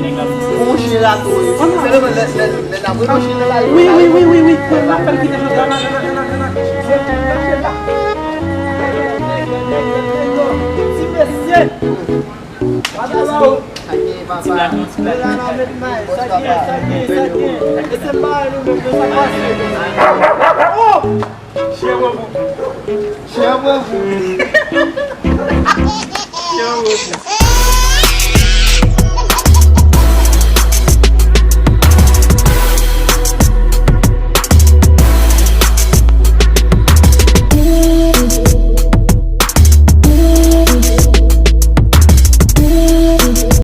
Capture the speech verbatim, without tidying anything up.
Bon, chien la tou. Sèlman lè, lè, lè n ap rele chien nan lari. Wi, wi, wi, wi, wi. N ap fè l kite chante la. Ti mesye. Sa gen, papa. Sa gen, sa gen, sa gen. E se pa nou menm, nou sa pase. Oh! Chien mwen pou. Chien mwen pou.